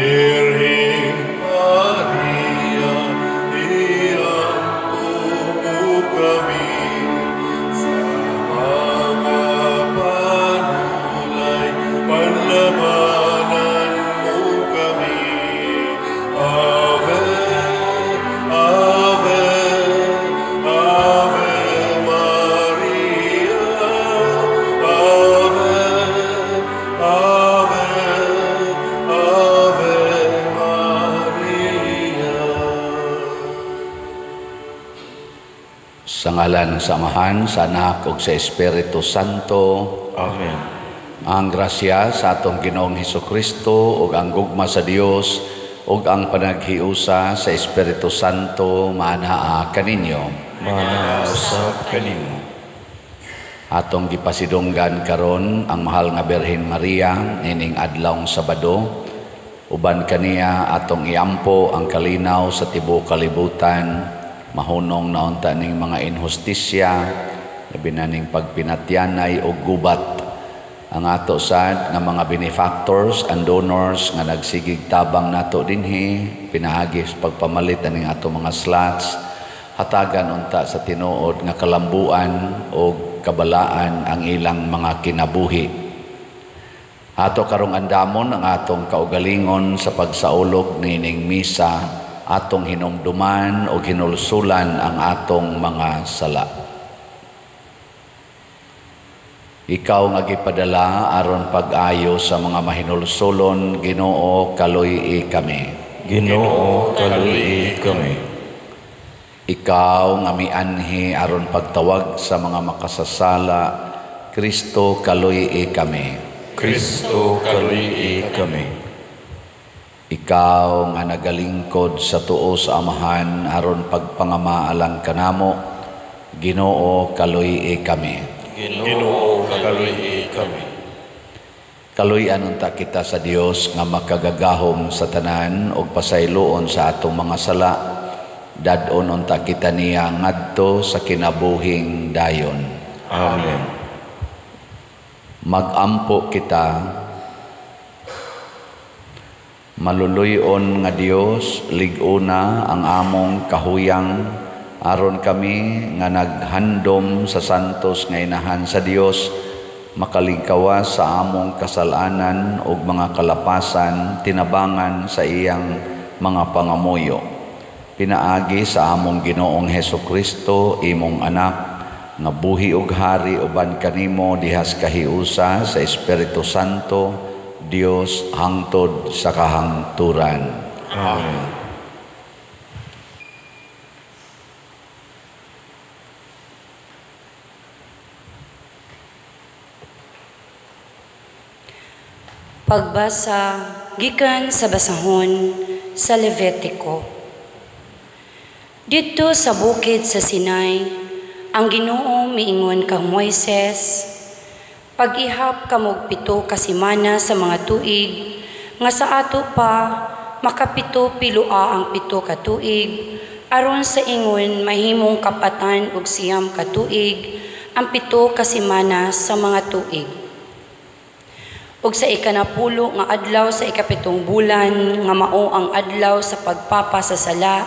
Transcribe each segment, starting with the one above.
Birheng Maria, iampo mo kami sa mga panulay, panlabanan mo kami. Ave, Ave, Ave Maria, Ave, Ave, Ave Maria. Sa ngalan sa Amahan, sa Anak ug sa Espiritu Santo. Amen. Ang grasya sa atong Ginoong Hesukristo ug ang gugma sa Dios ug ang panaghiusa sa Espiritu Santo maanaa kaninyo. Maanaa usab kanimo. Atong gipasidunggan karon ang mahal nga Birhen Maria nining adlawng Sabado. Uban kaniya atong iampo ang kalinaw sa tibuok kalibutan, mahunong na unta ning mga inhustisya, labi na ning pagpinatyanay og gubat. Ang ato sad nga mga benefactors and donors nga nagsigig tabang nato dinhi pinaagi sa pagpamalit aning ato mga slots, hatagan unta sa tinuod nga kalambuan og kabalaan ang ilang mga kinabuhi. Ato karong andamon ang atong kaugalingon sa pagsaulog nining misa, atong hinumduman og hinulsulan ang atong mga sala. Ikaw nga gipadala aron pag-ayo sa mga mahinulsulon, Ginoo, kaluy-i kami. Ginoo, kaluy-i kami. Ikaw nga mianhi aron pagtawag sa mga makasasala, Kristo, kaluy-i kami. Kristo, kaluy-i kami. Ikaw nga nagalingkod sa tuo sa Amahan aron pagpangamaalang kanamo, Ginoo, kaluy-i kami. Ginoo, kaluy-i kami. Kaluy-an unta kita sa Dios nga makagagahom sa tanan ug pasayloon sa atong mga sala. Dad-on unta kita niya ngadto sa kinabuhing dayon. Amen. Magampo kita. Maluluy-on nga Dios, lig-una ang among kahuyang aron kami nga naghandom sa santos nga inahan sa Dios, makalingkawas sa among kasalanan ug mga kalapasan tinabangan sa iyang mga pangamuyo. Pinaagi sa among Ginoong Hesukristo, imong anak, nga buhi ug hari uban kanimo dihas kahiusa sa Espiritu Santo, Dios hangtod sa kahangturan. Amen. Pagbasa gikan sa basahon sa Levitiko. Didto sa bukid sa Sinai, ang Ginoo miingon kang Moises, pag-ihap kamog 7 ka semana sa mga tuig, nga sa ato pa makapito piloa ang 7 ka tuig, aron sa ingon mahimong kapatan og 9 ka tuig ang 7 ka semana sa mga tuig. Ug sa 10 nga adlaw sa 7 bulan nga mao ang adlaw sa pagpapasasala,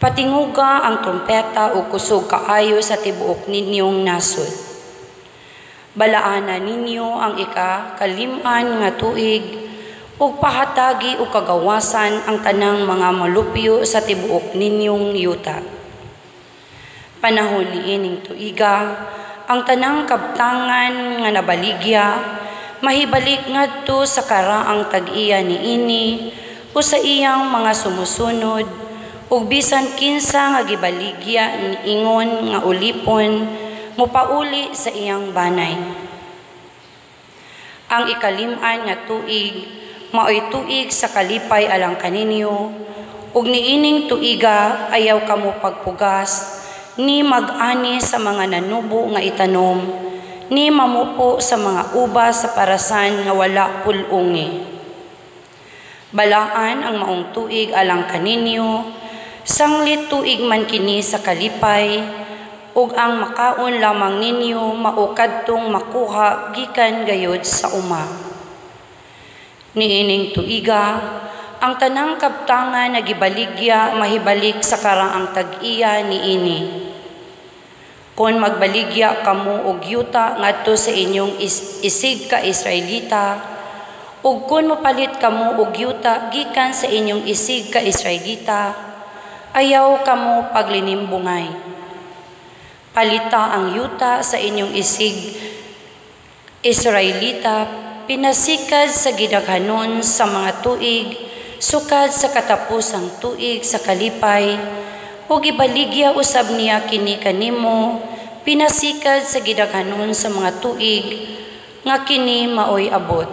patinguga ang trumpeta ug kusog kaayo sa tibuok ninyong nasod. Balaana ninyo ang ikakalim-an nga tuig ug pahatagi og kagawasan ang tanang mga malupyo sa tibuok ninyong yuta. Panahon niining tuiga, ang tanang kabtangan nga nabaligya mahibalik ngadto sa karaang tag-iya niini o sa iyang mga sumusunod, ug bisan kinsa nga gibaligya niingon nga ulipon mopauli sa iyang banay. Ang ikalim-an nga tuig maoy tuig sa kalipay alang kaninyo, ug niining tuiga ayaw kamo pagpugas ni mag-ani sa mga nanubo nga itanom, ni mamupo sa mga ubas sa parasan nga wala pulungi. Balaan ang maong tuig alang kaninyo, sanglit tuig man kini sa kalipay, ug ang makaon lamang ninyo mao kadtong makuha gikan gayod sa uma. Niining tuiga, ang tanang kabtangan nga gibaligya mahibalik sa karaang tag-iya niini. Kon magbaligya kamo og yuta ngadto sa inyong isig ka Israelita, ug kon mopalit kamo og yuta gikan sa inyong isig ka Israelita, ayaw kamo paglinimbungay. Palita ang yuta sa inyong isig Israelita, pinasikad sa gidaghanon sa mga tuig, sukad sa katapusang tuig sa kalipay, ug ibaligya usab niya kini kanimo, pinasikad sa gidaghanon sa mga tuig, nga kini maoy abot.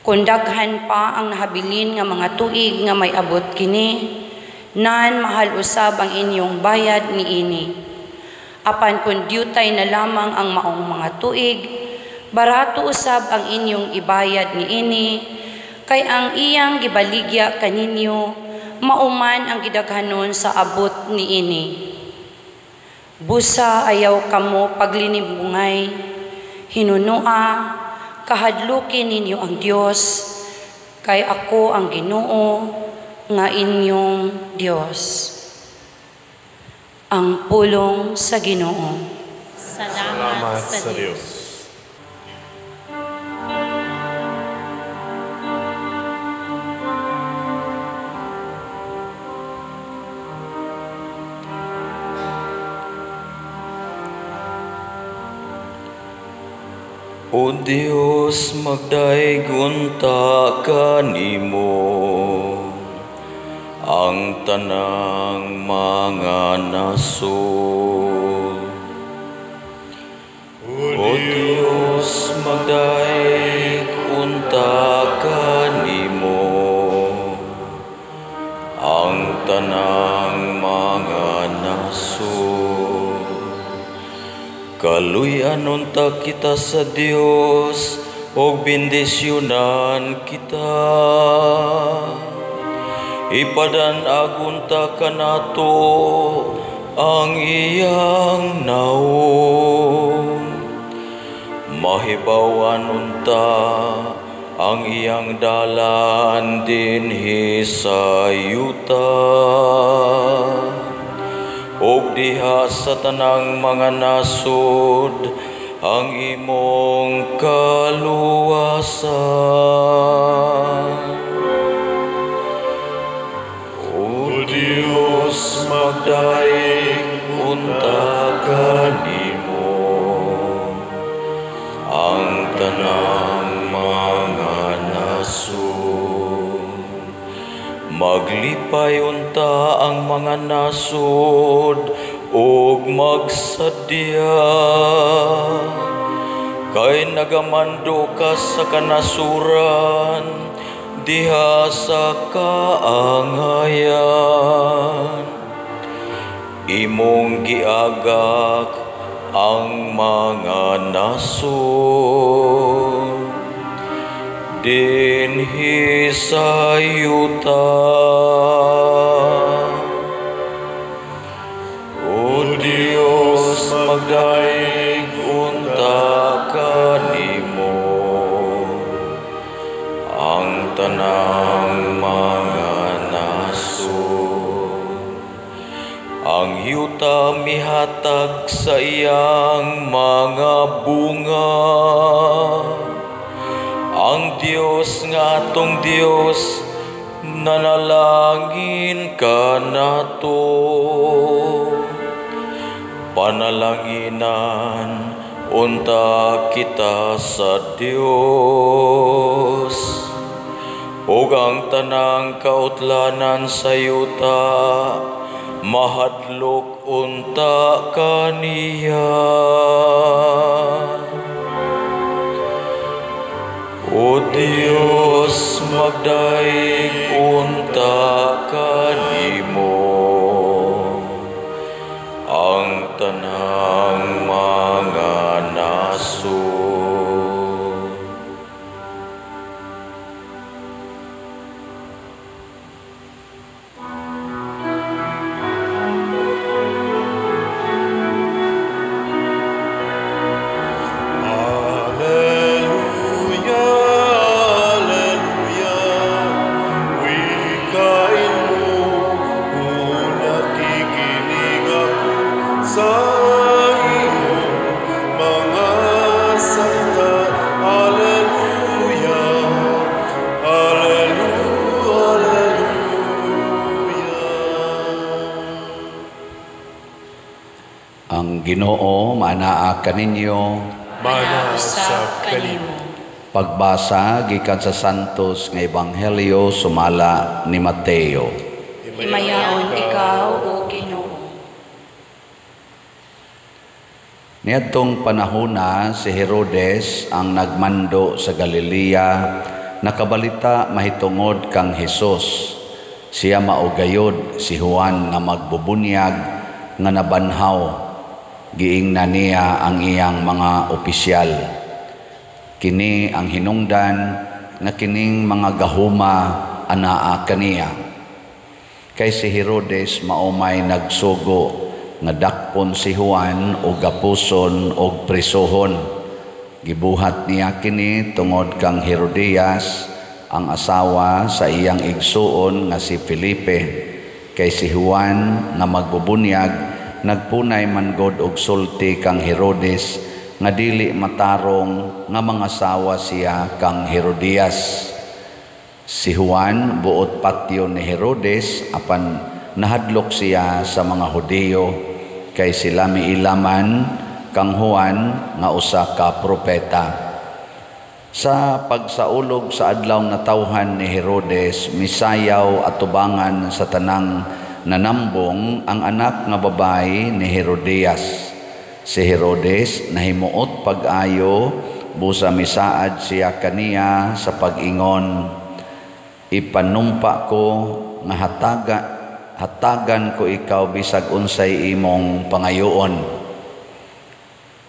Kung daghan pa ang nahabilin nga mga tuig nga may abot kini, nan mahal usab ang inyong bayad niini. Apan kung dyutay na lamang ang maong mga tuig, barato usab ang inyong ibayad niini, kay ang iyang gibaligya kaninyo, mauman ang gidaghanon sa abot niini. Busa ayaw kamo paglinimbungay, hinunua, kahadlukin ninyo ang Dios, kay ako ang Ginoo nga inyong Dios. Ang pulong sa Ginoo. Salamat sa Dios. O Dios, magdaig unta kanimo ang tanang mga nasod. O Dios, magdaig unta kanimo ang tanang mga nasod. Kaluy-an unta kita sa Dios og bendisyonan kita. Ipadan-ag unta kanato ang iyang naong. Mahibawan unta ang iyang dalan dinhi sa yuta. Og diha sa tanang mga nasod ang imong kaluwasan. O Dios, magdaig unta kanimo ang tanang mga nasod. Maglipay unta ang mga nasod ug magsadya, kay nagamando ka sa kanasuran diha sa kaangayan. Imong giagak ang mga nasod dinhi sa yuta. O Dios, magdaig unta kanimo ang tanang mga nasod. Ang yuta mihatag sa iyang mga bunga. Ang Dios nga atong Dios, nanalangin kanato. Panalanginan unta kita sa Dios. Ug ang tanang kautlanan sa yuta mahadlok unta kaniya. O Dios, magdaig unta kanimo ang tanang mga nasod. Alleluia, Ang Ginoo maanaa kaninyo, Mana usab kanimo. Pagbasa gikan sa Santos nga Ebanghelyo sumala ni Mateo. Himayaon ikaw, o Ginoo. Niadtong panahona si Herodes ang nagmando sa Galilea, nakabalita mahitungod kang Hesus. Siya mao gayod si Juan nga magbubunyag nga nabanhaw. Giingnan niya ang iyang mga opisyal. Kini ang hinungdan nga kining mga gahuma anaa kaniya. Kay si Herodes mao may nagsugo nga dakpon si Juan og gapuson og prisohon. Gibuhat niya kini tungod kang Herodias ang asawa sa iyang igsuon nga si Felipe. Kay si Juan nga magbubunyag nagpunay man god og sulti kang Herodes nga dili matarong nga mangasawa siya kang Herodias. Si Juan buot patyon ni Herodes apan nahadlok siya sa mga Hudiyo kay sila miilaman kang Juan nga usa ka propeta. Sa pagsaulog sa adlaw natawhan ni Herodes, misayaw atubangan sa tanang nanambong ang anak nga babae ni Herodias. Si Herodes nahimuot pag-ayo busa misaad siya kaniya sa pag-ingon, ipanumpa ko nga hatagan ko ikaw bisag unsay imong pangayoon.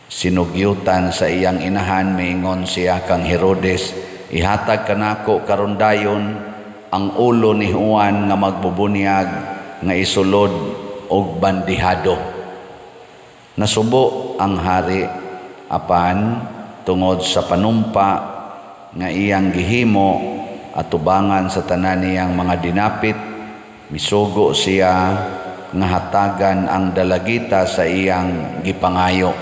Sinugyutan sa iyang inahan, miingon siya kang Herodes, ihatag kanako karon dayon ang ulo ni Juan nga magbubunyag nga isulod og bandihado. Nasubo ang hari apan tungod sa panumpa nga iyang gihimo atubangan sa tanan niyang mga dinapit, misugo siya nga hatagan ang dalagita sa iyang gipangayo.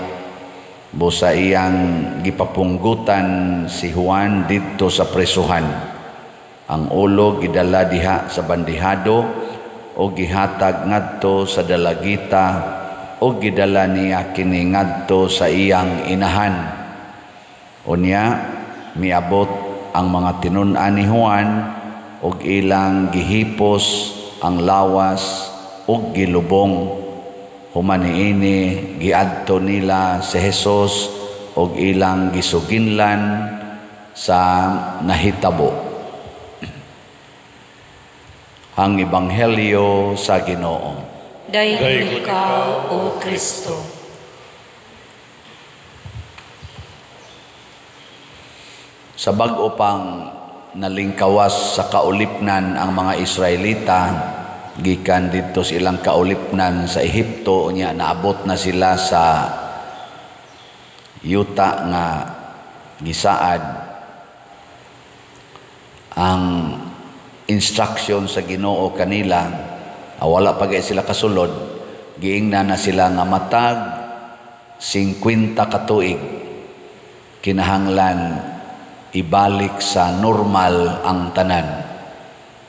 Busa iyang gipapunggutan si Juan didto sa presuhan. Ang ulo gidala diha sa bandihado o gihatag ngadto sa dalagita o gidala niya kini ngadto sa iyang inahan. Unya miabot ang mga tinun-an ni Juan og ilang gihipos ang lawas og gilubong. Human niini giadto nila si Jesus og ilang gisuginlan sa nahitabo. Ang Ebanghelyo sa Ginoo. Daygon ikaw, O Kristo. Sa bag-o pang nalingkawas sa kaulipnan ang mga Israelita, gikan didto sa ilang kaulipnan sa Ehipto, unya naabot na sila sa yuta nga gisaad. Ang instruction sa Ginoo kanila, wala pa gay sila kasulod, giingnan na sila nga matag 50 ka tuig kinahanglan ibalik sa normal ang tanan.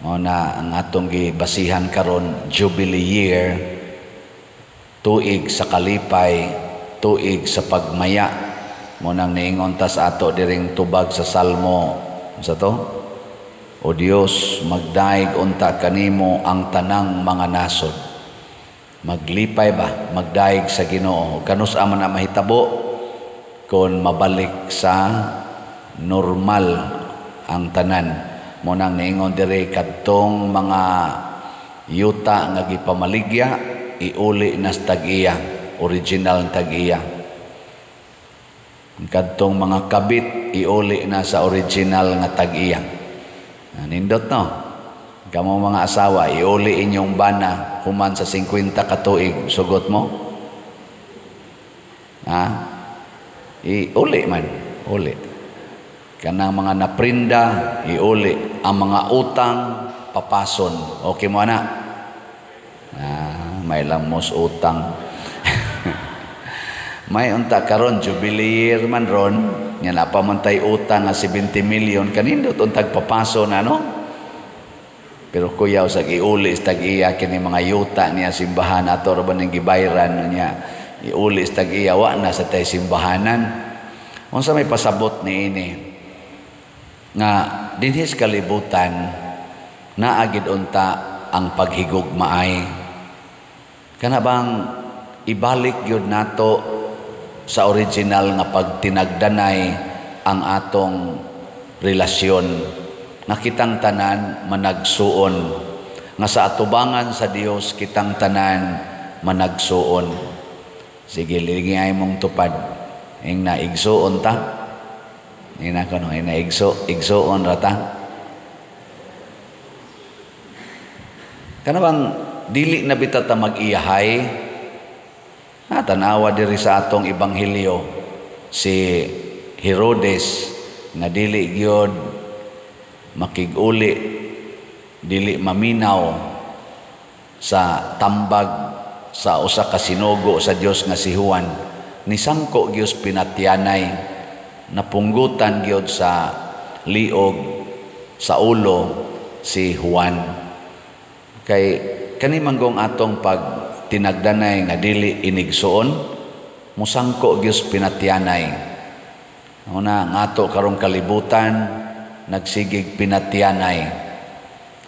Mao na ang atong gibasihan karon, Jubilee Year, tuig sa kalipay, tuig sa pagmaya. Mao nang niingon ta sa ato diring tubag sa Salmo, unsa to? O Dios, magdaig unta kanimo ang tanang mga nasod. Maglipay ba? Magdaig sa Ginoo. Kanus man na mahitabo kon mabalik sa normal ang tanan. Mo nang niingon diri kadtong mga yuta nga gipamaligya, iuli na sa tag-iya, original tag-iya. Kadtong mga kabit, iuli na sa original nga tag-iya. Nindot no? Kamo mga asawa, iuli inyong bana human sa 50 ka tuig, sugot mo? Ha? Iuli man, uli. Kanang mga naprinda, iuli. Ang mga utang, papason. Okay mo, anak? May lang mos utang. May unta karon Jubilee year man ron, nga napamantay utang nga 70 million, kanindot untag papason, ano? Pero kuya, usag iuli, tag-iya, kini mga yuta niya, simbahan, ato ra ba ning gibayran niya. Iuli sa tag-iya, wa na sa tay simbahanan. Unsa may pasabot niini nga dinhi sa kalibutan naa gid unta ang paghigugmaay. Kana bang ibalik gyud nato sa original nga pagtinagdanay ang atong relasyon nga kitang tanan managsuon, nga sa atubangan sa Dios kitang tanan managsuon. Sige, lingi ay mong tupad. Ing na igsuon ta. Ing na kono, ing na igsuon ra ta. Kana bang dili na bita ta mag-iyahay? Na tanawa diri sa atong ebanghelyo si Herodes nga dili gyud makig-uli, dili maminaw sa tambag sa usa ka sinugo sa Dios nga si Juan. Nisangko gyud pinatyanay, napunggutan gyud sa liog sa ulo si Juan. Kay kani manggong atong pag tinagdanay nga dili inigsuon, musangko gyud pinatyanay. Una ngato karong kalibutan nagsigig pinatyanay.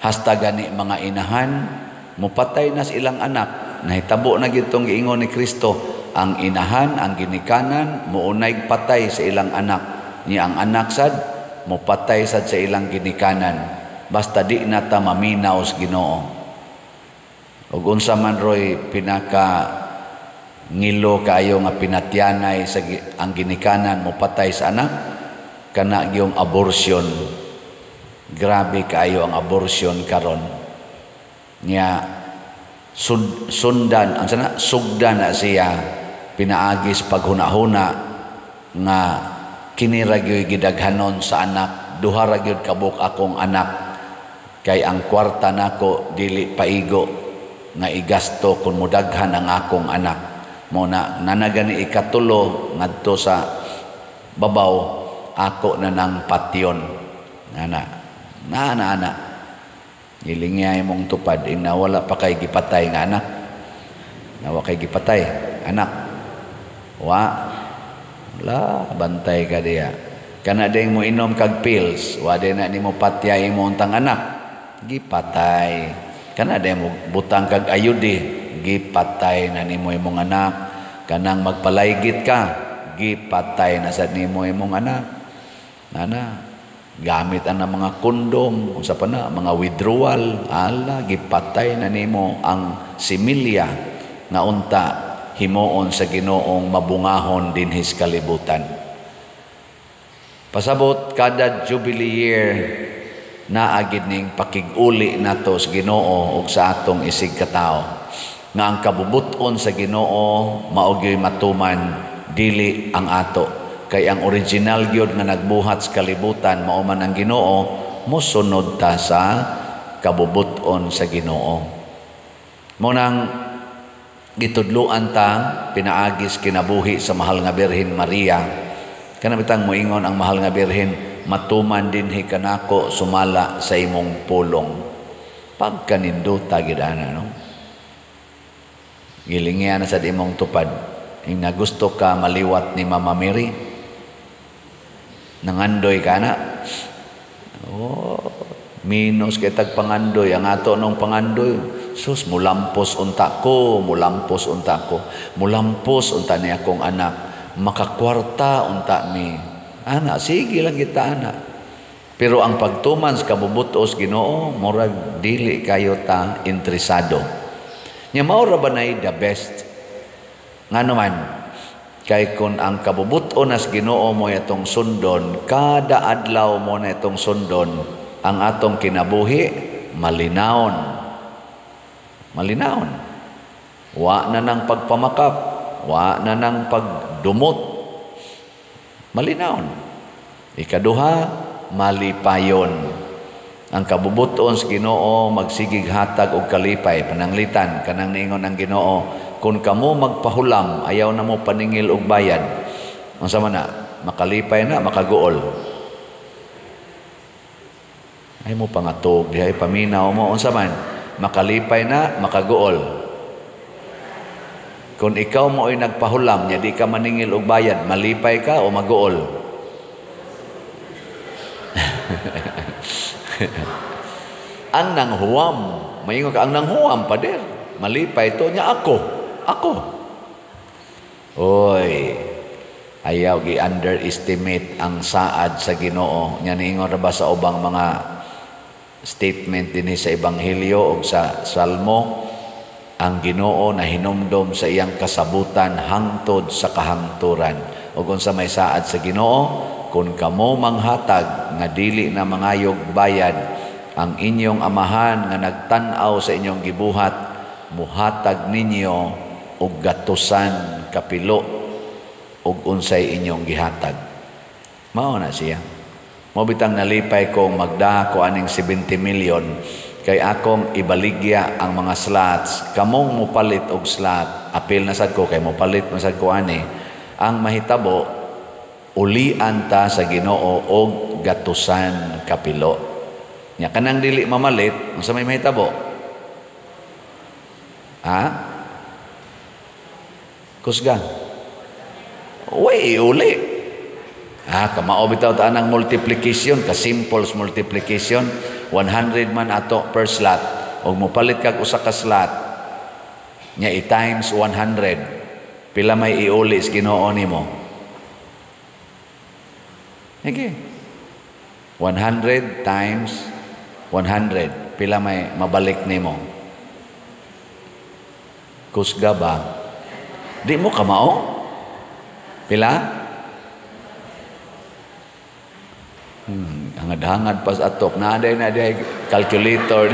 Hasta gani mga inahan mupatay nas ilang anak. Nahitabo na gyud tong giingon ni Kristo, ang inahan, ang ginikanan muunay patay sa ilang anak. Niya ang anak sad mupatay sad sa ilang ginikanan. Basta di na ta maminaw sa Ginoo. Ug unsa man roy pinaka ngilo kaayo nga pinatyanay sa ang ginikanan mupatay sa anak, kana gyung abortion. Grabe kaayo ang abortion karon. Nya sundan ang sana sugdan na siya pinaagis paghuna-huna nga kini ra gyud gidaghanon sa anak, duha ra gyud kabuk akong anak, kay ang kwarta nako dili paigo nga igasto kun modaghan ang akong anak. Mo na nanagani ikatulo ngadto sa babaw, ako na nang patyon. Ana na ana ana gilingay mong tupad ing nawala pa kay gipatay nga anak. Nawa kay gipatay anak. Wa la bantay ka diya. Kana ding mo inom kag pills, wa din na nimo patya imo untang anak, gipatay. Kana ding mo butang kag ayudi, gipatay na nimo imong anak. Kanang magpalaygit ka, gipatay na sad nimo imong anak. Nana gamit ang mga kondom, unsa pa na, mga withdrawal, ala gipatay na nimo ang similya nga unta himuon sa Ginoong mabungahon dinhi sa kalibutan. Pasabot kada Jubilee year naagid ning pakig-uli nato sa Ginoo ug sa atong isig katawo nga ang kabubut-on sa Ginoo mao gyoy matuman, dili ang ato. Kay ang original gyud nga nagbuhat sa kalibutan mao man ang Ginoo, mosunod ta sa kabubut-on sa Ginoo. Mo nang gitudloan ta pinaagis kinabuhi sa mahal nga Birhen Maria. Kana bitang moingon ang mahal nga Birhen, matuman dinhi kanako sumala sa imong pulong. Pagkaninduta gid ana, no? Gilingyan na sad imong tupad. Ing nagusto ka maliwat ni Mama Mary, nangandoy ka na. Oh, minus kay tag pangandoy. Ang ato nung pangandoy, sus, mulampos unta ko, mulampos unta ko, mulampos unta ni akong anak, makakwarta unta mi. Ana, sige lang kita ana. Pero ang pagtuman sa kabubutos Ginoo, murag dili kayo ta interesado. Nya mao ra ba nay the best? Ngano man, kay kun ang kabubuton as Ginoo mo itong sundon, kada adlaw mo na itong sundon, ang atong kinabuhi malinawon. Malinawon. Wa na nang pagpamakap, wa na nang pagdumot. Malinawon. Ikaduha, malipayon. Ang kabubuton sa Ginoo magsigig hatag og kalipay, pananglitan kanang niingon ang Ginoo, kun kamo magpahulam, ayaw na mo paningil og bayad. Unsa man na, makalipay na, makaguol. Ay mo pangatog dihay paminaw mo, unsa man, makalipay na, makaguol. Kung ikaw mo ay nagpahulam, nya di ka maningil og bayad, malipay ka o maguol? Ang nanghuwam, maingon ka, ang nanghuwam, pader, malipay to niya ako. Ako. Oy, ayaw gi-underestimate ang saad sa Ginoo. Nya niingon ra ba sa ubang mga statement dinhi sa Ebanghelyo o sa Salmo, ang Ginoo na hinumdom sa iyang kasabutan hangtod sa kahangturan. O kung sa may saad sa Ginoo, kung kamo manghatag nga dili na mangayog bayad, ang inyong amahan nga nagtan-aw sa inyong gibuhat, muhatag ninyo og gatusan kapilo og unsay inyong gihatag. Mao na siya. Mao bitang nalipay kong magda ko aning 70 million kay akong ibaligya ang mga slots. Kamong mupalit og slot, apil na sad ko kay mupalit man sad ko ani. Ang mahitabo, ulian ta sa Ginoo og gatusan kapilo. Nya kanang dili mamalit, unsa may mahitabo? Ha? Kusga. Uy, uli. Ah, kamao bitaw ta ang multiplication, ka simple multiplication, 100 man ato per slot. Og mopalit kag usa ka slot, nya i times 100, pila may iuli sa Ginoo nimo? Sige. 100 times 100, pila may mabalik nimo? Kusga ba? Di mo kamao? Pila? Hangad-hangad pas atok. Naaday na day calculator.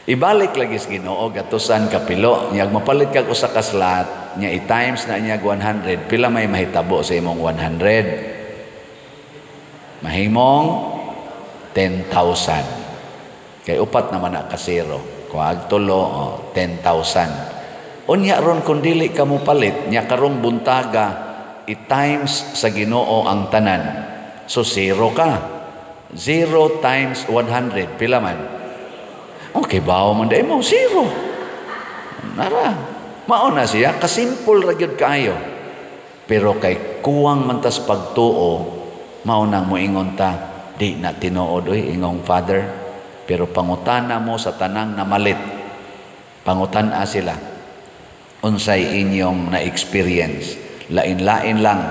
Ibalik lagi sa Ginoo gatusan kapilo. Nya mapalit kag usa ka slot, nya i-times na niya 100, pila may mahitabo sa imong 100? Mahimong 10,000. Kay upat naman na ka zero. Kuag tulo, oh, 10,000. Unya ron kung dili ka mo palit, nya karong buntaga, i-times sa Ginoo ang tanan. So zero ka. 0 times 100. Pila man? Okay, bawo man dahil mo. Zero. Nara. Mao na siya. Kasimple ra gyud kaayo. Pero kay kuwang man tas pagtuo, mao nang moingon ta, di na tinuod oy ingong Father. Pero pangutana mo sa tanang namalit. Pangutana sila. Unsay inyong na-experience. Lain-lain lang.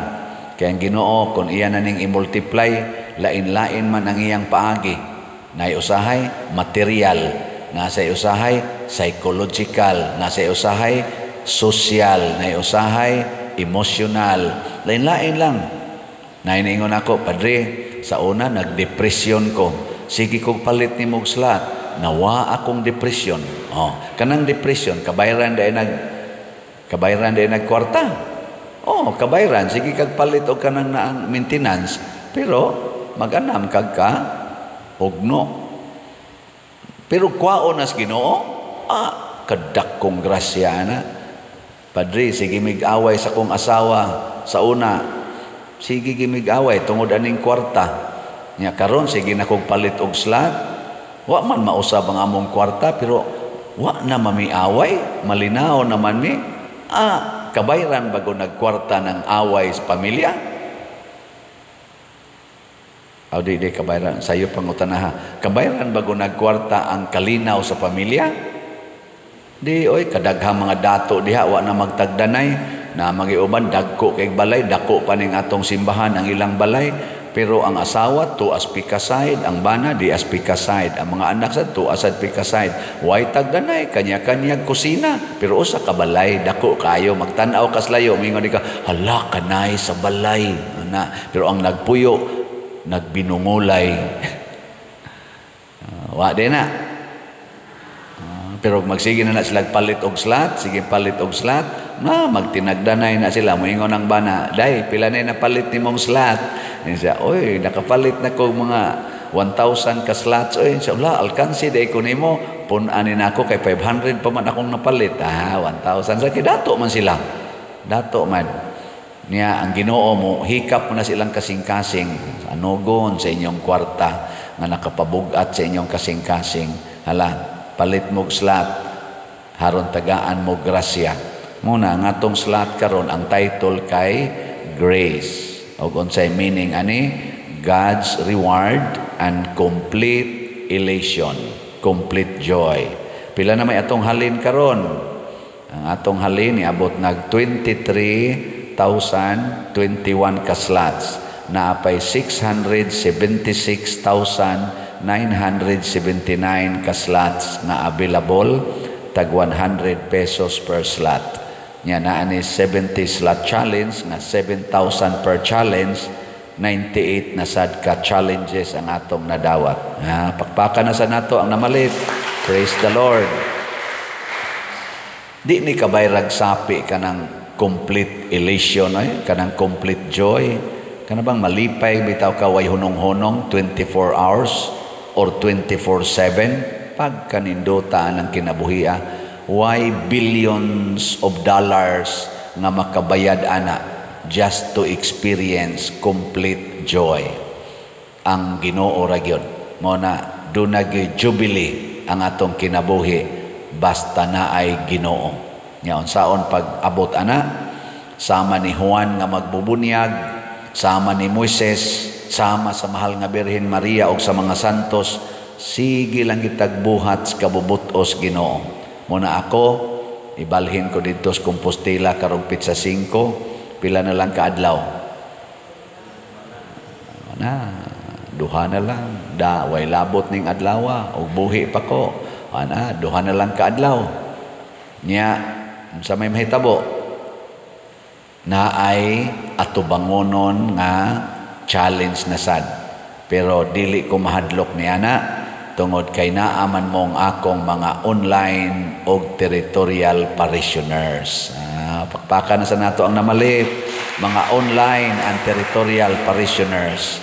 Kaya ang Ginoo, kung iya na ning i-multiply, lain-lain man ang iyang paagi. Naiusahay, material. Nasa usahay, psychological. Nasa usahay, social. Naiusahay, emotional. Lain-lain lang. Nainiingon ako, Padre, sa una, nagdepresyon ko. Sige kong palit ni mong slot. Nawa akong depresyon. Oh, kanang depresyon, kabayran dahil nagkwarta. Oh, kabayran, sige kag palit og kanang naang maintenance, pero maganam kag ka hugno. Pero kwaon nas Ginoo, ah, kadakong grasya na. Padre, sige mig-away sa kong asawa sa una. Sige gimig-away tungod aning kwarta. Nya karon sige na kog palit og slot. Wa man mausab ang among kwarta, pero wa na mamiaway, malinaw naman mi. Ah, kabayran bago nagkwarta ng away sa pamilya? O di kabayran, sayo pangutanaha. Kabayran bago nagkwarta ang kalinaw sa pamilya? Di, oy, kadaghang mga dato diha, wa na magtagdanay, na magiuban, dagko kay balay, dako pa ning atong simbahan ang ilang balay, pero ang asawa, to as pikaside, ang bana, di as pikaside, ang mga anak sa to as pikaside. Way tagdanay, kanya-kanya kusina, pero usa ka balay, dako kayo, magtan-aw kaslayo, mingon di ka, hala, kanay sa balay. Na, pero ang nagpuyo, nagbinungulay. Wa din na. Pero magsige na na sila palit og slot, sige palit og slot, na magtinagdanay na sila, moingon ang bana, day, pila na napalit ni mong slot. Niya siya, oy, nakapalit na ko mga 1,000 ka slots. Oy, siya, wala, alkansi, day ko nimo, pun-anin ako kay 500 pa man akong napalit. Ah, 1,000. Sa dato man sila. Dato man. Niya, ang Ginoo mo, hikap mo na silang kasing-kasing, anugon sa inyong kwarta, nga nakapabugat sa inyong kasing-kasing. Hala, palit mo slot. Haron tagaan mo grasya. Muna ang atong slot karon, ang title kay Grace. Og unsay meaning ani? God's reward and complete elation, complete joy. Pila na may atong halin karon? Ang atong halin niabot nag 23,021 ka slots. Naapay 676,979 ka slots na available, tag 100 pesos per slot. Nya naa ni 70 slot challenge nga 7,000 per challenge, 98 na sad ka challenges ang atong nadawat. Ha, pakpakan na sa nato ang namalit. Praise the Lord. Di ni kabayrag sapi kanang complete elation, ay, kanang complete joy. Kana bang malipay bitaw ka way hunong-hunong 24 hours or 24/7? Pagkanindota ng kinabuhia, why billions of dollars nga makabayad ana just to experience complete joy? Ang Ginoo ra gyud. Mo na duna gyud jubilee ang atong kinabuhi basta na ay Ginoo. Nya unsaon pag abot ana, sama ni Juan nga magbubunyag, sama ni Moises, sama sa mahal nga Birhen Maria og sa mga santos, sige lang kitag buhat sa kabubutos Ginoo. Muna ako ibalhin ko didto sa Compostela karong pitsa 5, pila na lang kaadlaw. Na, duha na lang. Da, way labot ning adlawa og buhi pa ko. Ana, duha na lang kaadlaw. Nya, unsa may mahitabo? Na ay atubangonon nga challenge na sad. Pero dili ko mahadlok ni ana tungod kay naaman mong akong mga online og territorial parishioners. Pakpakan na sa nato ang namalit, mga online and territorial parishioners.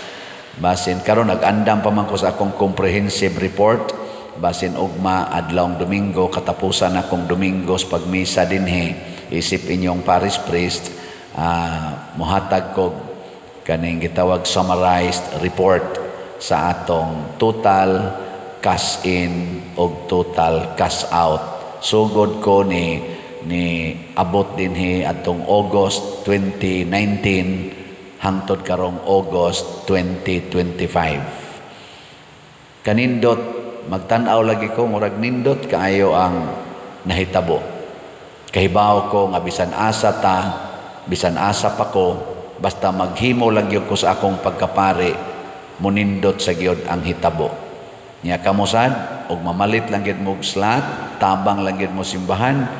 Basin karon nag-andam pa man ko sa akong comprehensive report, basin ugma adlawng Domingo, katapusan akong Domingos pagmisa dinhi, isip inyong parish priest, muhatag ko kaning gitawag summarized report sa atong total cash in og total cash out. Sugod ko ni abot dinhi atong August 2019 hangtod karong August 2025. Kanindot magtan-aw lagi ko, murag nindot kaayo ang nahitabo. Kahibaw ko nga bisan asa ta, bisan asa pa ko, basta maghimo lang gyud ko sa akong pagkapari, munindot sa gyud ang hitabo. Nya kamo sad og mamalit lang gyud mo og slot, tabang lang gyud mo simbahan,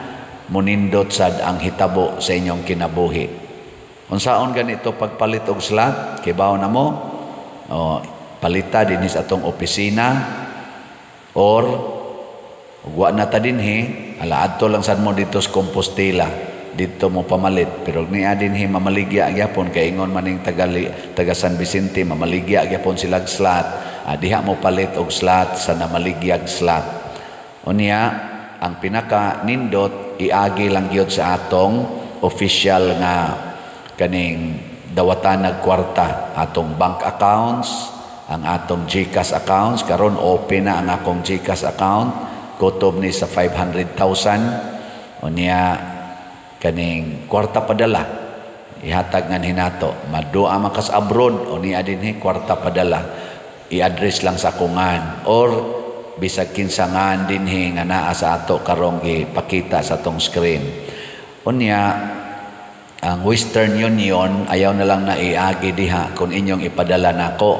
munindot sad ang hitabo sa inyong kinabuhi. Unsaon ganito pagpalit og slot? Kibaw na mo? O, palita dinhi sa atong opisina or ug wa na ta dinhi, ala adto lang sad mo dito sa Compostela, dito mo pamalit. Pero niya dinhi mamaligya gyapon kay ingon maning taga San Vicente, mamaligya gyapon silag slot. Diha mo palit og slot sa namaligyag slot. Unya ang pinaka nindot iagi lang gyud sa atong official nga kaning dawatan nag kwarta, atong bank accounts, ang atong GCash accounts. Karon open na ang akong GCash account, kutob ni sa 500,000. Unya kaning kwarta padala ihatag nga hinato, madua man kas abroad o niya dinhi kwarta padala, i-address lang sa kungan or bisag kinsa ngan dinhi nga naa sa ato karong gipakita sa atong screen. Unya ang Western Union ayaw na lang na iagi diha kung inyong ipadala nako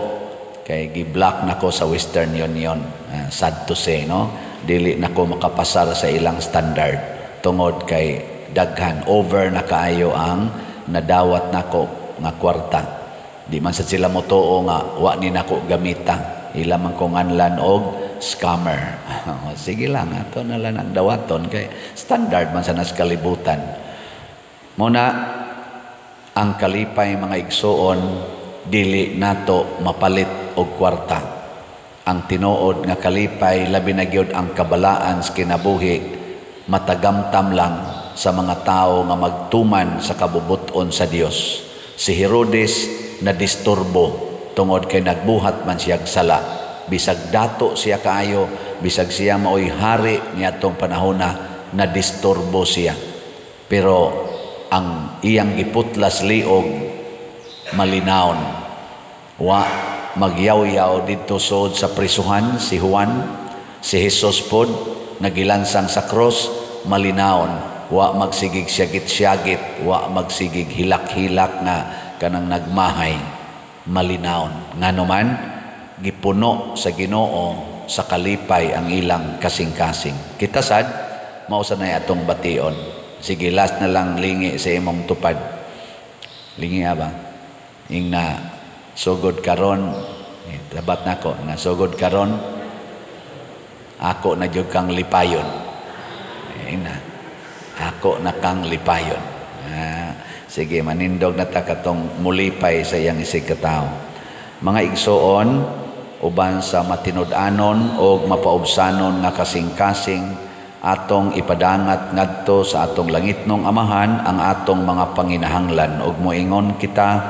kay gi-block nako sa Western Union. Sad to say, no, dili nako makapasar sa ilang standard tungod kay daghan, over na kaayo ang nadawat nako nga kwarta. Di man sa sila motuo nga wa ni nako gamita, ila man ko nganlan og scammer. Sige lang, ato na lang ang dawaton kay standard man sa nas kalibutan. Muna ang kalipay, mga igsuon, dili nato mapalit og kwarta. Ang tinuod nga kalipay, labi na gyud ang kabalaan sa kinabuhi, matagamtam lang sa mga tao nga magtuman sa kabubuton sa Dios. Si Herodes na disturbo tungod kay nagbuhat man siyag sala. Bisag dato siya kaayo, bisag siya maoy hari niadtong panahona, na disturbo siya. Pero ang iyang giputlas liog malinawon. Wa magyaw-yaw didto sod sa prisuhan si Juan, si Jesus pod nagilansang sa cross malinawon. Wa magsigig syagit-syagit, wa magsigig hilak-hilak nga kanang nagmahay, malinawon. Ngano man gipuno sa Ginoo sa kalipay ang ilang kasing-kasing. Kita sad mao sa nay atong bation. Sige, last na lang lingi sa imong tupad. Lingi ba? Ing na sugod karon, dapat nako na sugod karon ako na jud kang lipayon. Ing na ako na kang lipayon. Sige, manindog na ta katong mulipay sa iyang isig katawo. Mga igsoon, uban sa matinud-anon og mapaubsanon nga kasing-kasing atong ipadangat ngadto sa atong langitnong Amahan ang atong mga panginahanglan ug moingon kita,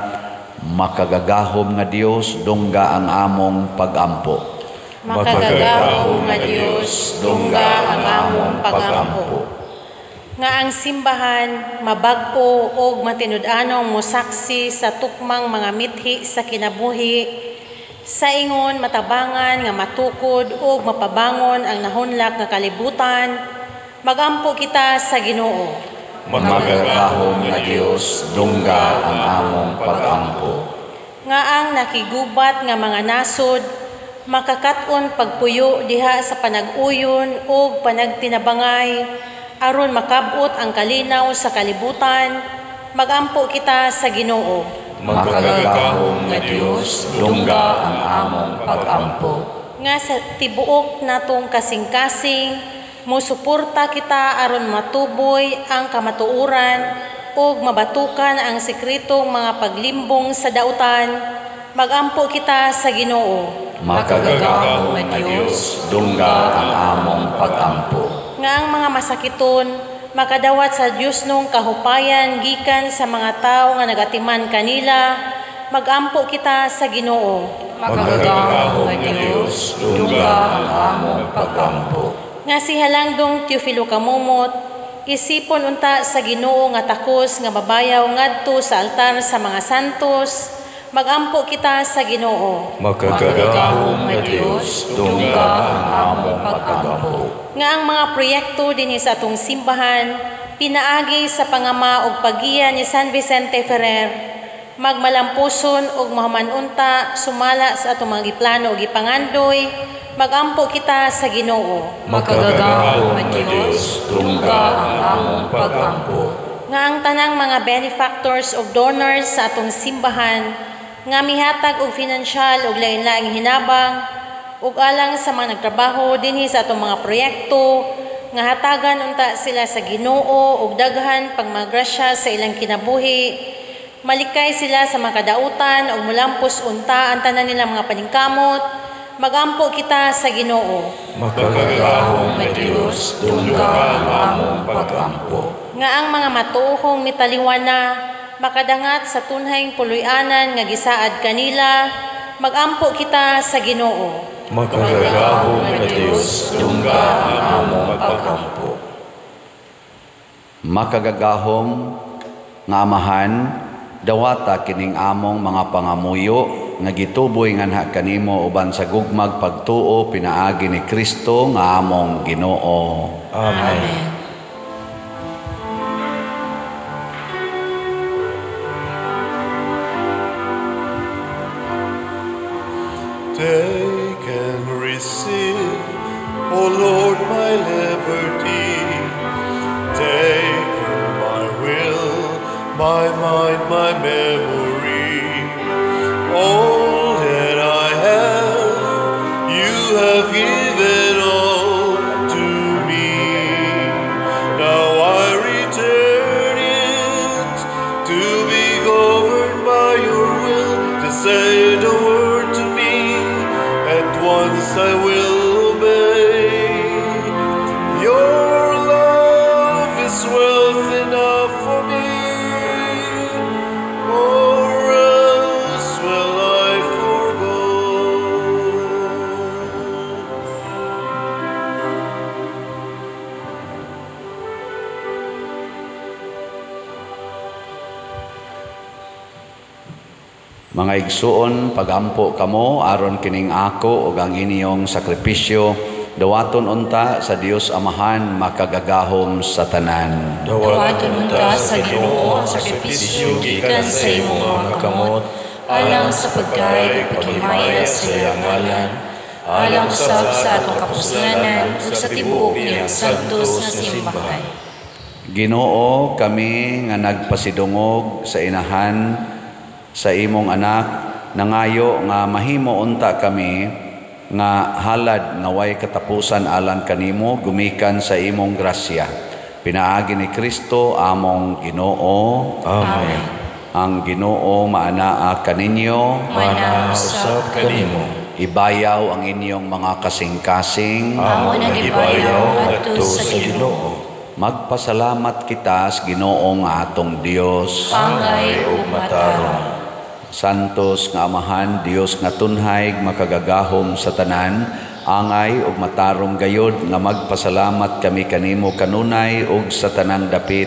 makagagahom nga Dios, dungga ang among pagampo. Makagagahom nga Dios, dungga ang among pagampo. Nga ang simbahan mabag-o og matinud-anong mosaksi sa tukmang mga mithi sa kinabuhi, sa ingon matabangan nga matukod og mapabangon ang nahunlak nga kalibutan, magampo kita sa Ginoo. Makagagahom nga Dios, dungga ang among pagampo. Nga ang nakigubat nga mga nasod makakat-on pagpuyo diha sa panag-uyon og panagtinabangay, aron makabot ang kalinaw sa kalibutan, magampo kita sa Ginoo. Makagagahom nga Dios, dungga ang among pagampo. Nga sa tibuok natong kasing-kasing, mosuporta kita aron matuboy ang kamatuoran ug mabatukan ang sekretong mga paglimbong sa dautan, magampo kita sa Ginoo. Makagagahom nga Dios, dungga ang among pagampo. Nga ang mga masakiton makadawat sa Dios nung kahupayan gikan sa mga tawo nga nagatiman kanila, magampo kita sa Ginoo. Makagagahom nga Dios, dungga ang among pagampo. Nga si Halangdong Teofilo Camomot, isipon unta sa Ginoo nga takos nga mabayaw ngadto sa altar sa mga santos, magampo kita sa Ginoo. Makagagahom nga Dios, dungga ang among pagampo. Nga ang mga proyekto dinhi sa atong simbahan pinaagi sa pangama og paggiya ni San Vicente Ferrer, magmalampuson og mahuman-unta sumala sa atong mga giplano og gipangandoy, magampo kita sa Ginoo. Makagagahom nga Dios, dungga ang among pagampo. Nga ang tanang mga benefactors og donors sa atong simbahan nga mihatag og finansyal og lain-laing hinabang ug alang sa mga nagtrabaho dinhi sa atong mga proyekto, nga hatagan unta sila sa Ginoo og daghan pang mga grasya sa ilang kinabuhi, malikay sila sa mga kadautan ug mulampos unta ang tanan nilang mga paningkamot, magampo kita sa Ginoo. Makagagahom nga Dios, dungga ang among pagampo. Nga ang mga matuohong mitaliwana makadangat sa tunhayng puloy-anan nga gisaad kanila, magampo kita sa Ginoo. Makagagahom nga Dios, dungga ang among pagampo. Makagagahom nga Amahan, dawata kining among mga pangamuyo nga gituboy nganha kanimo uban sa gugmag pagtuo pinaagi ni Kristo nga among Ginoo. Amen. Take and receive, O Lord, my liberty. Take my will, my mind, my memory. All that I have, you have given all to me. Now I return it to be governed by your will, to say the word to me, at once I will obey. Your love is wealth enough for me, or else will I forgo. Mga igsuon, pagampo kamo aron kining ako ug ang inyong sakripisyo dawaton unta sa Dios Amahan makagagahom sa tanan. Dawaton unta sa Ginoo ang sakripisyo gikan sa imong mga kamot, alang sa pagdayeg ug paghimaya sa iyang ngalan, alang usab sa atong kapuslanan ug sa tibuok niyang santos nga simbahan. Ginoo, kami nga nagpasidungog sa inahan sa imong anak, nangayo nga mahimo unta kami nga halad nga way katapusan alang kanimo gumikan sa imong grasya. Pinaagi ni Kristo among Ginoo. Amen. Ang Ginoo maanaa kaninyo, maanaa usab kanimo. Ibayaw ang inyong mga kasing-kasing, amo nang ibayaw adto sa Ginoo. Magpasalamat kita sa Ginoo nga atong Dios, angay ug matarong. Santos nga Amahan, Dios nga tunhay, makagagahom sa tanan, angay ug matarong gayod nga magpasalamat kami kanimo kanunay ug sa tanang dapit,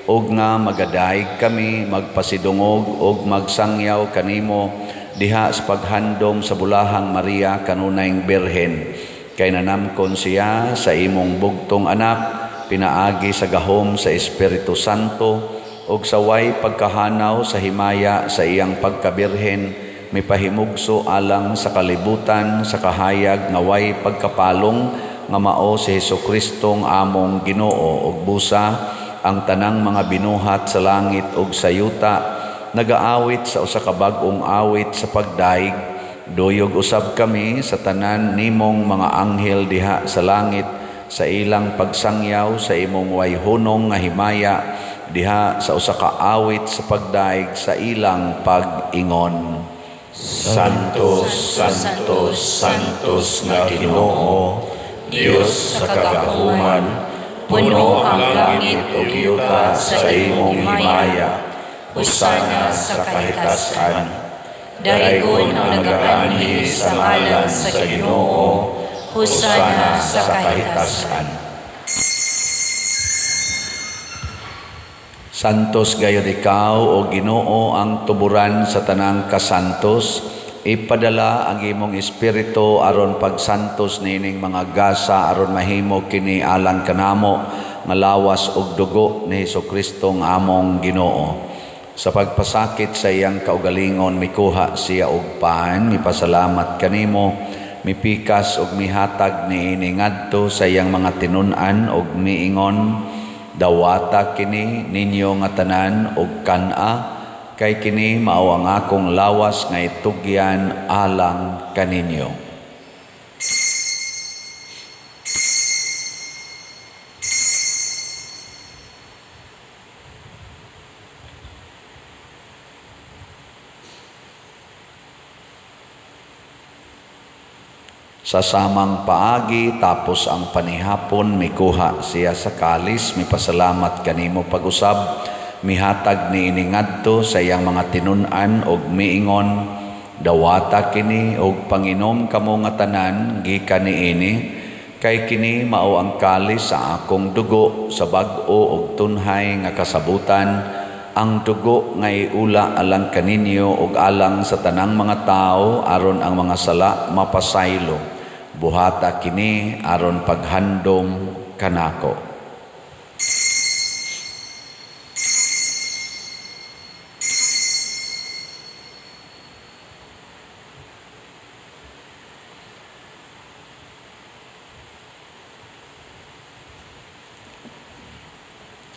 ug nga magadayeg kami, magpasidungog ug magsangyaw kanimo diha sa paghandom sa bulahang Maria kanunayng Birhen. Kay nanamkon siya sa imong bugtong anak, pinaagi sa gahom sa Espiritu Santo, og sa way pagkahanaw sa himaya sa iyang pagkabirhen, mipahimugso alang sa kalibutan sa kahayag nga way pagkapalong nga mao si Hesukristo among Ginoo, ug busa ang tanang mga binuhat sa langit ug sa yuta nagaawit sa usa ka bag-ong awit sa pagdaig. Duyog usab kami sa tanan nimong mga anghel diha sa langit sa ilang pagsangyaw sa imong way hunong nga himaya diha sa usa ka awit sa pagdaig sa ilang pag-ingon. Santo, Santo, Santos nga Ginoo, Dios sa kagahuman, puno ang langit ug yuta sa imong himaya. Hosana sa kahitasan. Daigon ang nagaanhi sa ngalan sa Ginoo, hosana sa kahitasan. Santos gayud ikaw, o Ginoo, ang tuburan sa tanang kasantos. Ipadala ang imong espiritu aron pagsantos niining mga gasa aron mahimo kini alang kanamo nga lawas ug dugo ni Hesukristo nga among Ginoo. Sa pagpasakit sa iyang kaugalingon mikuha siya og pan, mipasalamat kanimo, mipikas ug mihatag niini ngadto sa iyang mga tinun-an ug miingon, dawata kini ninyo nga tanan og kan-a, kay kini mao ang akong lawas nga itugyan alang kaninyo. Sa samang paagi, tapos ang panihapon, mikuha siya sa kalis, mipasalamat kanimo pag-usab, mihatag niini ngadto sa iyang mga tinun-an og miingon, dawata kini og panginom kamo nga tanan gikan niini, kay kini mao ang kalis sa akong dugo sa bag-o og tunhay nga kasabutan, ang dugo nga iula alang kaninyo og alang sa tanang mga tawo aron ang mga sala mapasaylo. Buhata kini aron paghandom kanako.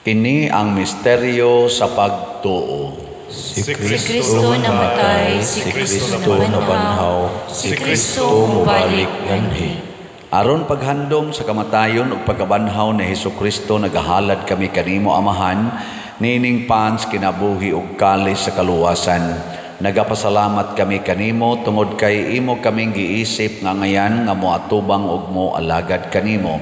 Kini ang misteryo sa pagtuo. Si Kristo namatay, si Kristo nabanhaw, si Kristo mubalik nganhi. Aron paghandom sa kamatayon ug pagkabanhaw ni Hesukristo, nagahalad kami kanimo Amahan, nining pans kinabuhi ug kalis sa kaluwasan. Nagapasalamat kami kanimo tungod kay imo kaming giisip nga ngayan nga moatubang ug moalagad kanimo.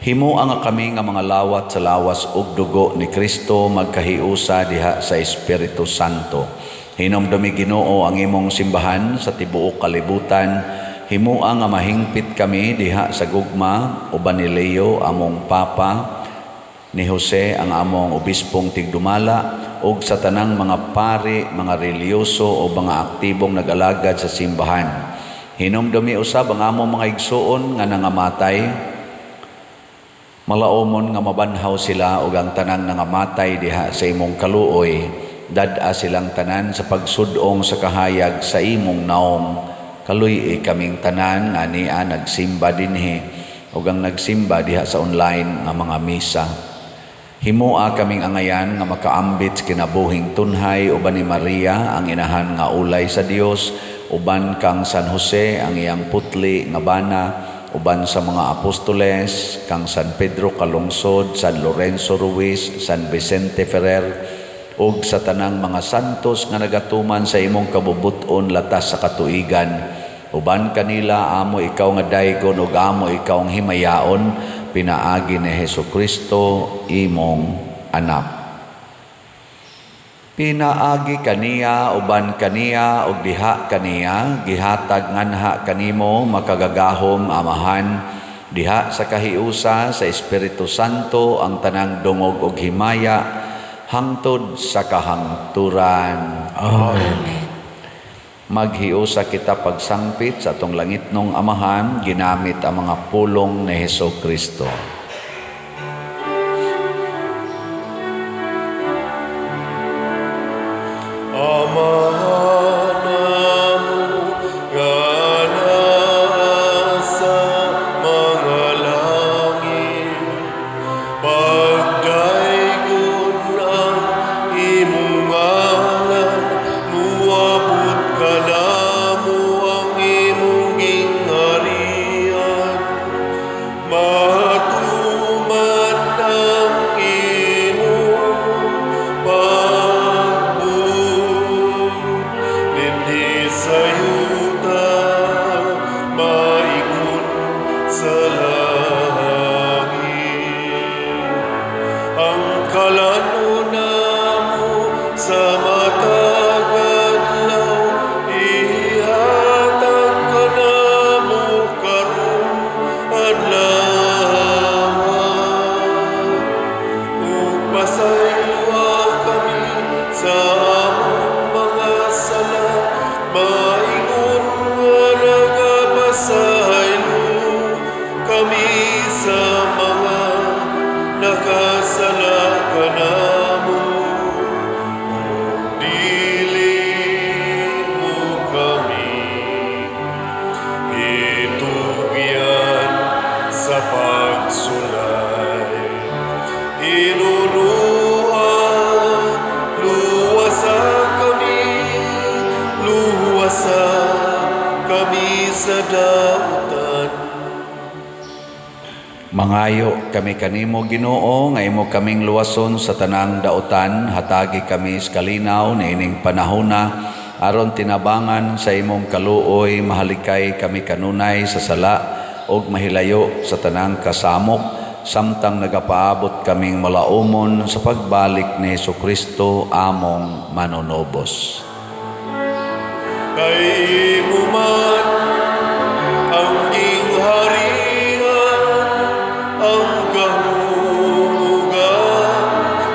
Himoa nga kami nga mga lawat sa lawas ug dugo ni Kristo magkahiusa diha sa Espiritu Santo. Hinumdumi Ginoo ang imong simbahan sa tibuok kalibutan. Himoa nga mahingpit kami diha sa gugma uban ni Leo among Papa, ni Jose ang among obispong tigdumala, ug sa tanang mga pari, mga relihiyoso o mga aktibong nag-alagad sa simbahan. Hinumdumi usab ang among mga igsuon nga nangamatay, malaomon nga mabanhaw sila ug ang tanang nangamatay diha sa imong kaluoy, dad-a silang tanan sa pagsud-ong sa kahayag sa imong naong. Kaluy-i kaming tanan nga ania nagsimba dinhi ug ang nagsimba diha sa online nga mga misa. Himoa kaming angayan nga makaambit sa kinabuhing tunhay uban ni Maria ang inahan nga ulay sa Dios, uban kang San Jose ang iyang putli nga bana, uban sa mga apostoles kang San Pedro Calungsod, San Lorenzo Ruiz, San Vicente Ferrer, ug sa tanang mga santos nga nagatuman sa imong kabubut-on latas sa katuigan. Uban kanila amo ikaw nga daygon ug amo ikaw ang himayaon, pinaagi ni Hesukristo imong anak. Pinaagi kaniya, uban kaniya, ug diha kaniya, gihatag nganha kanimo makagagahom Amahan, diha sa kahiusa sa Espiritu Santo ang tanang dungog ug himaya hangtod sa kahangturan. Amen. Maghiusa kita pagsangpit sa atong langitnong Amahan, ginamit ang mga pulong ni Hesukristo. Amahan namo nga naa sa mga langit, pagdaygon ang imong ngalan, muabot kanamo ang imong gingharian, matuman ang imong pagbuot dinhi sa yuta, maingon sa langit. Ang kalan-on namo sa matag adlaw, ihatag kanamo karon adlaw. Ug pasayloa kami sa among mga sala, maingon nga nagapasaylo kami sa mga nakasala kanamo. Ug dili mo kami itugyan sa pagsulay, Inunuha, luwasa kami sa dautan. Mangayo kami kanimo Ginoo nga imo kaming luwason sa tanang dautan, hatagi kami sa kalinaw niining panahona aron tinabangan sa imong kaluoy, mahalikay kami kanunay sa sala ug mahilayo sa tanang kasamok, samtang nagapaabot kaming malaumon sa pagbalik ni Hesukristo among manunubos. Kay imo man ang gingharian, ang gahom ug ang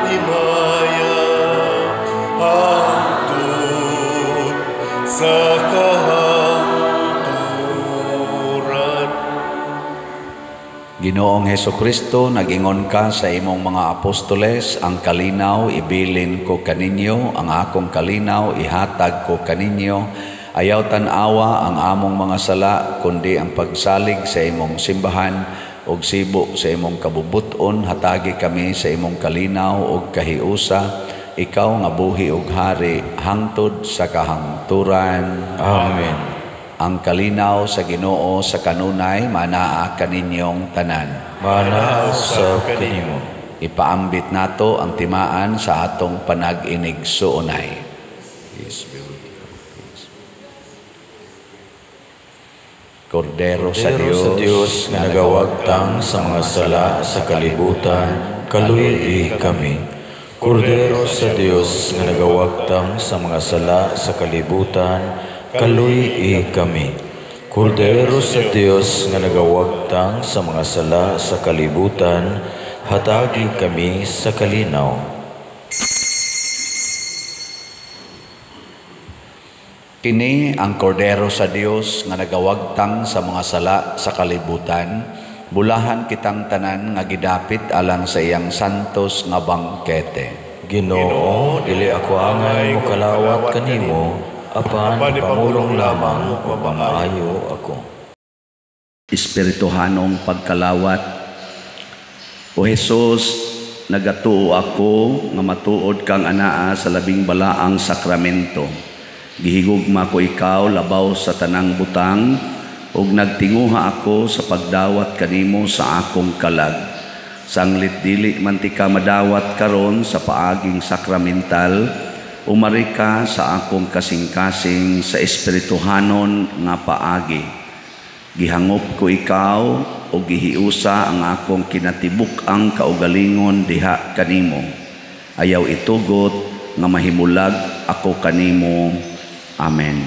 himaya, hangtod sa kahangturan. Ginoong Hesukristo, nag-ingon ka sa imong mga apostoles, ang kalinaw ibilin ko kaninyo, ang akong kalinaw ihatag ko kaninyo. Ayaw tan-awa ang among mga sala, kundi ang pagsalig sa imong simbahan ug sibo sa imong kabubut-on. Hatagi kami sa imong kalinaw ug kahiusa, ikaw nga buhi ug hari hangtod sa kahangturan. Amen. Ang kalinaw sa Ginoo sa kanunay manaa kaninyong tanan. Manaa usab kanimo. Ipaambit nato ang timaan sa atong panag-inig suunay. Peace be with you. Peace. Kordero sa Dios, sa Dios nga nagawagtang sa mga sala sa kalibutan, kaluy-i kami. Kordero sa Dios nga nagawagtang sa mga sala sa kalibutan, kaluy-i kami. Kordero sa Dios nga nagawagtang sa mga sala sa kalibutan, hatagi kami sa kalinaw. Kini ang kordero sa Dios nga nagawagtang sa mga sala sa kalibutan. Bulahan kitang tanan nga gidapit alang sa iyang santos nga bangkete. Ginoo, dili ako angay mokalawat kanimo, apan pamulong lamang ug mamaayo ako. Espirituhanong pagkalawat. O Hesus, nagatuo ako nga matuod kang anaa sa labing balaang sakramento. Gihigugma ko ikaw labaw sa tanang butang, ug nagtinguha ako sa pagdawat kanimo sa akong kalag. Sanglit dili man ti ka madawat karon sa paaging sakramental, umari ka sa akong kasing-kasing sa espirituhanon nga paagi. Gihangop ko ikaw o gihiusa ang akong kinatibuk-ang kaugalingon diha kanimo. Ayaw itugot nga mahimulag ako kanimo. Amen.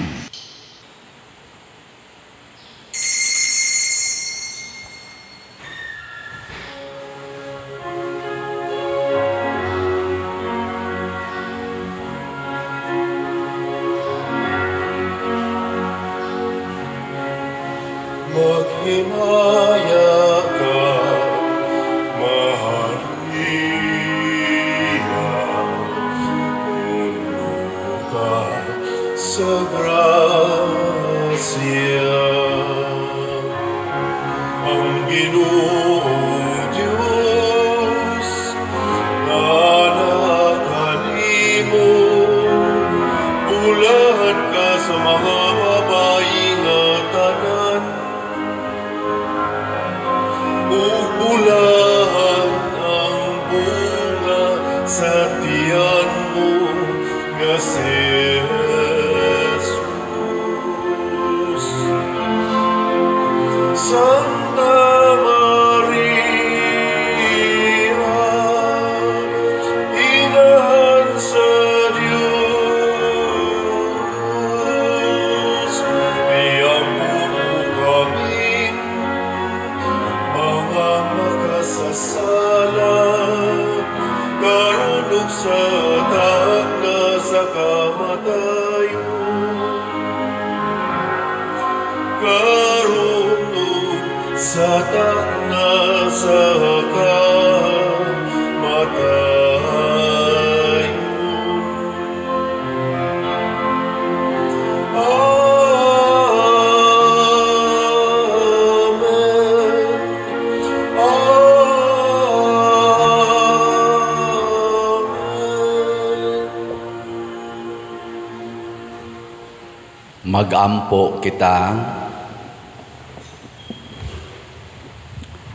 Maghimaya ka, Maria, puno ka sa grasya. Ang Ginoong Diyos, anak kanimo, bulahan ka sa mga babae nga tanan, ug bulahan ang bunga sa tiyan mo nga si Jesus. Santa Maria, Inahan sa Diyos, iampo mo kaming mga makasasala, karon ug sa takna sa kamatayon. Karon ug sa takna sa kamatayon. Amen. Amen. Magampo kita.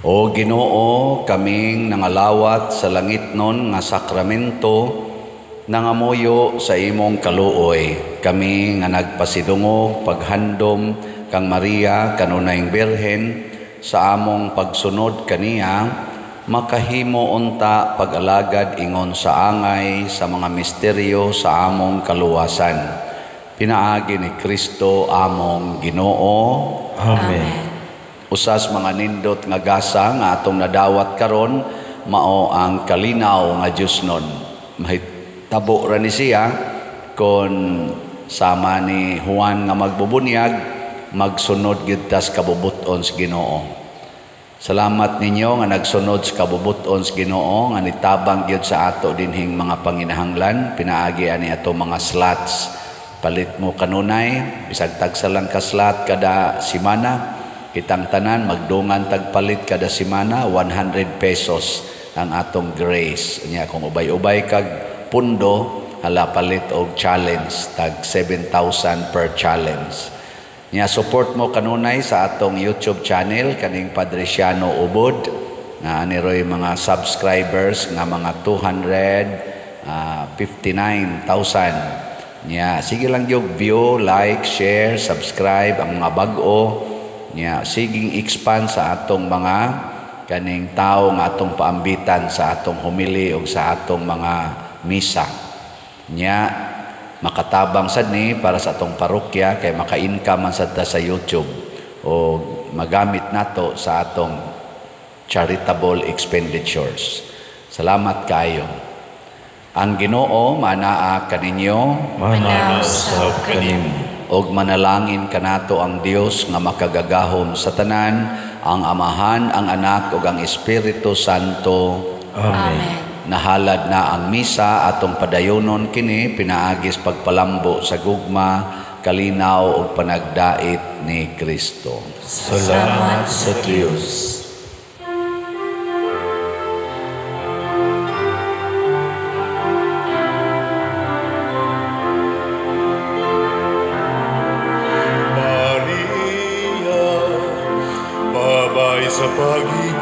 O Ginoo, kaming nangalawat sa langitnon nga sakramento, nangamuyo sa imong kaluoy. Kami nga nagpasidungog paghandom kang Maria kanunayng Birhen sa among pagsunod kaniya, makahimo unta pag-alagad ingon sa angay sa mga misteryo sa among kaluwasan. Pinaagi ni Kristo among Ginoo. Amen. Usas mga nindot nga gasa nga atong nadawat karon mao ang kalinaw nga Dios nun. Mahitabo ra ni siya kon sama ni Juan nga magbubunyag, magsunod gyud tas kabubut-on sa Ginoo. Salamat ninyo nga nagsunod sa kabubut-on sa Ginoo nga nitabang gyud sa ato dinhing mga panginahanglan, pinaagi ani ato mga slots. Palit mo kanunay, bisag tagsa lang ka slot kada semana. Kitang tanan magdungan tagpalit kada semana, 100 pesos ang atong grace. Nya kung ubay-ubay kag pundo, hala palit og challenge tag 7,000 per challenge. Nya support mo kanunay sa atong YouTube channel kaning Padre Siano Ubod na aniroy mga subscribers nga mga 259,000. Nya sige lang gyud view, like, share, subscribe ang mga bag-o. Nya siging expand sa atong mga kaning tawo nga atong paambitan sa atong homily o sa atong mga misa. Nya makatabang sad ni para sa atong parokya kay maka-income man sad ta sa YouTube o magamit nato sa atong charitable expenditures. Salamat kaayo. Ang Ginoo manaa kaninyo, manaa usab kanimo. Og manalangin kanato ang Dios nga makagagahom sa tanan, ang Amahan, ang Anak ug ang Espiritu Santo. Amen. Nahalad na ang misa, atong padayonon kini pinaagis pagpalambo sa gugma, kalinaw ug panagdait ni Kristo. Salamat sa Dios. Maria, babae sa pag-ibig,